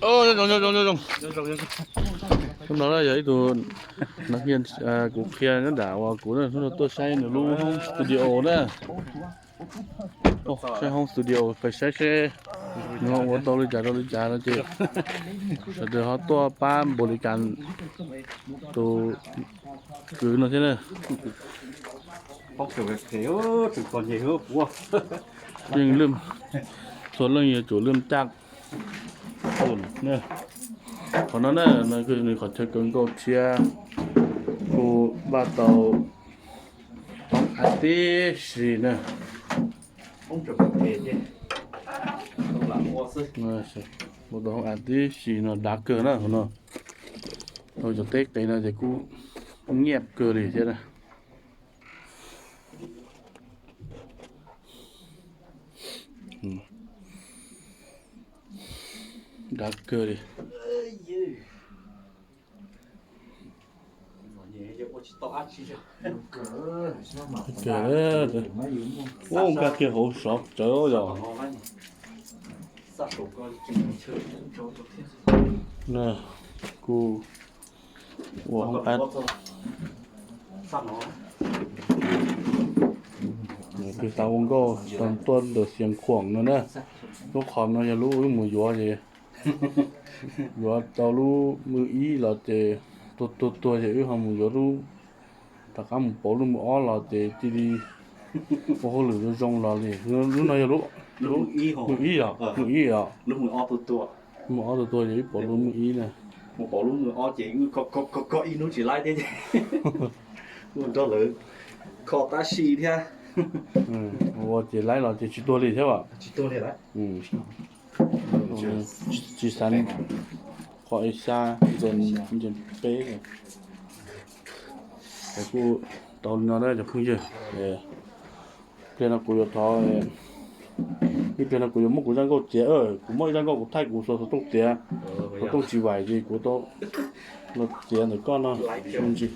Nyob zoo, nyob zoo, nyob zoo. Hnub no yog ib tug no, kuv qhia nyob nram uas kuv hnub no tuaj saib nws lub home studio na. Saib home studio, pais saib seb nws ho ua tau li cas rau li cas no ces sawv daws ho tuaj pab npaum li cas tus kwv no thiab na. Yeej, txhua leej yuav tsum lwm caj na. Qhov no na, no nws qhov chaw kaw nkauj tshiab, kuj npaj tau hoob av tib si na. Npaj tau hoob av tib si no dav kawg na, hauv no. Tau cov teb qe no ces kuj nyiaj kawg li thiab na. Dav kawg li. Ua nkag kiag hauv sov tsawv yom. Kuj ua hoob av. Tus xav ua nkauj tau tuaj ntawm Xiav Khuam no na. Lub qhov no yog lub wb mus yuav ces yuav tau lub mw ib los ces tuag tuag tuag ces wb ho mus yuav lub, rov qab mus pauv lub mw ob los ces cia li ua hauj lwm zoo zoo los li. Lub no yog lub mw ib yom, mw ib yom. Mw ob tuag tuag ces wb pauv lub mw ib na. Ua ces laib los ces tsis tuag li thiab as. Tsis xav, qhov ib xya, nce peb. Es kuj tau li no na cov phooj ywg. Pliag no kuv yuav thov, ib pliag no kuv yuav muab kuv zaj nkauj txiav, kuv muab ib zaj nkauj kuv thaij kuv xov tooj txiav, xov tooj tsis vaim ces kuv tau los txiav ntawm koj no me ntsis.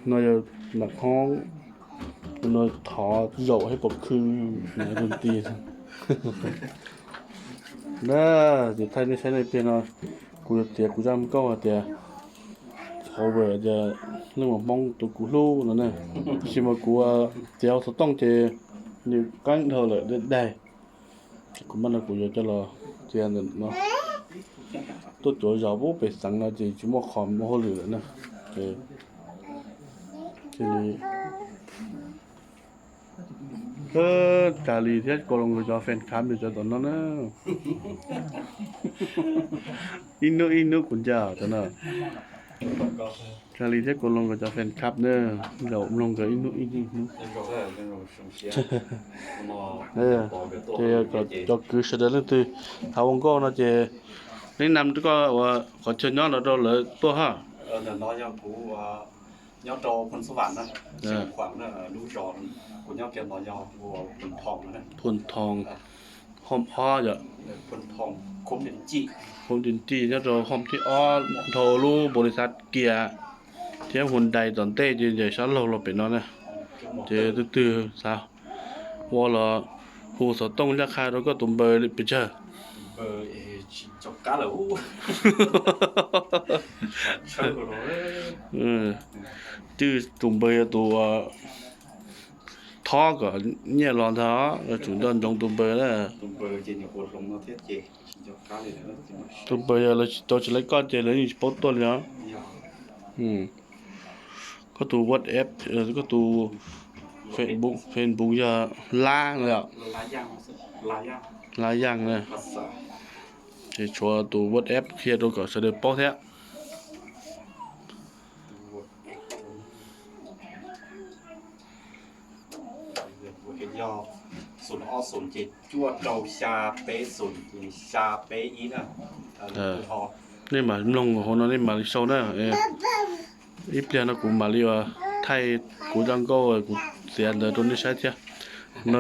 No yog nram qhov no thov zaum hais pom khw tus ti na. Ces thaij nej saib no pliag no kuv yuav txiav kuv zaj nkauj hais tias, qhov tias leej muam Hmoob tus kuv hlub no ne. Tab sis mas kuv txiav hauv xov tooj ces nws qeeb dhau lawm, daig daig. Ces kuv mam no kuv yuav coj los txiav ntawm no. Tuaj cuav zos pub pem xeev no ces tsis muaj qhov muaj hauj lwm lawm na. Ces cia li Kali thiab Kau Loo nkawd cov fan club nws cov tom no na. Ib hnub ib hnub kuv ncav cov no. Kali thiab Kau Loo nkawd cov fan club na, zaum mloog nkawd ib hnub ib hnub. Ces cov kwv sawv daws leej twg xav ua nkauj no ces neb nam koj ua qhov chaw nyob no rau lawv tuaj ha. Nyob rau Phoos Xab Vam na, Xeev Khuam na, lub zos kuv nyob kiag no yog Phoos Thoos, Hom Ob yom. Khoob Din Tij nyob rau hom thib ob dhau lub npaus lis xav kiag thiab Hyundai tom ntej ces ncaim sab laug los pem no na. Ces tus twg xav ua los hu xov tooj ncaj qha rau koj tus npawb li pes tsawg. Twb tus npawg yog tus thob kom nyiaj los ntag, yuav tsum nco ntsoov tus npawg na. Tus npawg yog lawv tsis tau tsis laib koj ces lawv yeej tsis paub tuaj li os. Koj tus WhatsApp, koj tus Facebook, Facebook yog Lab no yom? Lab Yaaj na. Ces tshuav tus WhatsApp qhia rau kom sawv daws paub thiab. Nej mam mloog hauv no nej mam li sau na. Ib pliag no kuv mam li ua thaij kuv zaj nkauj kuv txiav ntawd rau nej saib thiab. No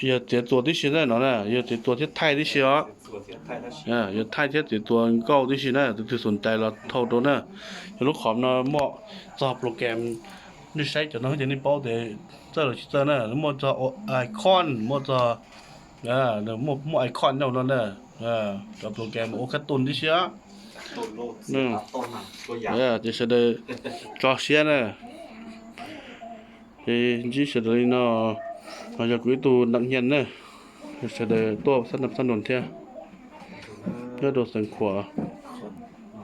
yog txiav txuas tib si na no na, yog txiav txuas thiab thaij tib si os. Yog thaij thiab txiav txuas nkauj tib si na, tus twg xom ncais los thau rau na. Yog lub qhov no muaj txog program Nej saib cov no ces nej paub tias txawj los tsis txawj na. Muaj txog icon, muaj txog, muaj icon nyob no na. Cov program ua khab tooj tib si. Ces sawv daws tso siab na. Ces ntsib sawv daws li no, no yog kuv ib tug ntam nyiaj na. Sawv daws tuaj xab nab xab nus thiab, nyob rau Xeev Khuam.